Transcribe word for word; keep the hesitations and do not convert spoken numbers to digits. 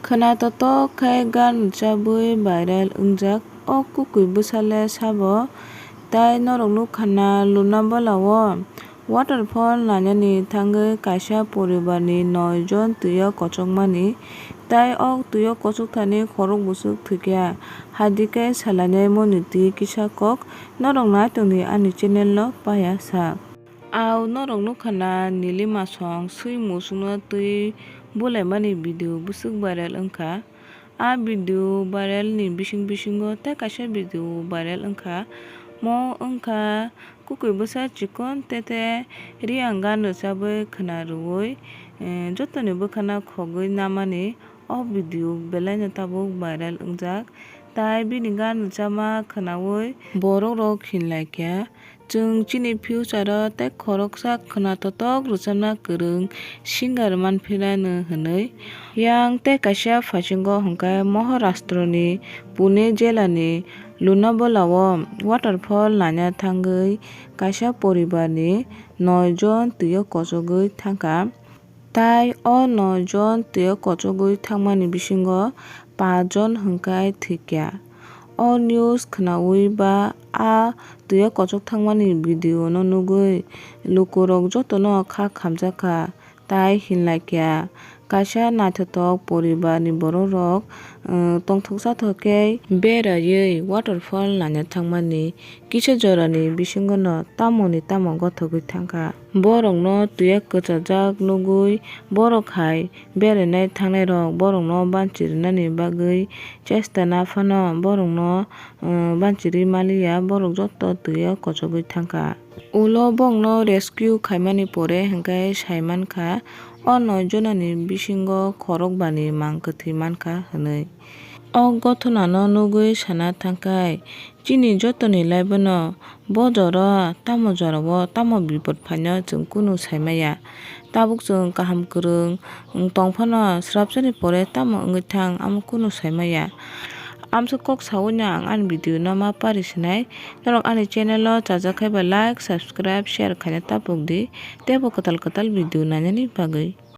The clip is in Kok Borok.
Khwna totok khe gan rwchabwi viral wngjak o kwkwi bwsale sabo. Tai norok nukha na Lunabala o waterfall nainani thangwi kaisa poribar ni noi jon twi o kochokmani. Tai o twi o kochok thani khorok bwswk thwikya, hai di khe salainai moni twi kisa kok norok nai tongdi ani channel o paya sa. Au norok nukha na nilimasong swi musukno twi bulaimani video bwswk viral wngkha. A video viral ni bising bisingo tei kaisa video viral wngkha. Mo wngkha kwkwi bwsa chikon tete Reang gan rwchabwi khwna rwui, eh, jotoni bwkhano khogwi namani o video belaino tabuk viral wngjak. Tai bini gan rwchama khwnaui borokrok hinlaikha, "Chwng chini future-o tei khoroksa khwna totok rwchapna kwrwng singer manphinano," hwnwi. Yang tei kaisa phasingo hwnkhe Maharashtra-ni Pune jela-ni Lunabala-o waterfall naina thangwi kaisa poribar-ni noi jon twi-o kochogwi thangkha. Tai o noi jon twi-o kochogwi thangmani bisingo paanch jon hwnkhe thwikya. O news khwnaui ba a twi-o kochok thangmani video no nugwi lukurok jotono kha khamjakha tai hinlaikha, kaisa naithothok poribar ni borok rok, uh, tongthok sathok khe beraiwi waterfall naina thangmani kisa jorani bisingo no tamoni tamo gothogwi thangkha. Borokno twi-o kwchajak nugwi borok hai berainai thangnairok borokno banchi rwnani bagwi chesta na phano borokno, uh, banchirwi maliya, borok joto twi-o kochogwi thangkha. Ulo bongno rescue khaimani pore hwnkhe saimankha, o noi jonani bisingo khorokbani mang kwthwi mankha hwnwi. O gothonano nugwi sana thangkhai, chini jotoni laibano bo jora tamo jorao tamo bipot phaino chwng kunu saimaya. Tabuk chwng kaham kwrwng wng tongphano srapsani pore tamo wngwi thang amo kunu saimaya. Amswk kok saui no ang ani video no ma pari sinai. Norok ani channel o chajak khai ba like, subscribe, share khaina tapuk di teibo kwtal kwtal video nainani bagwi.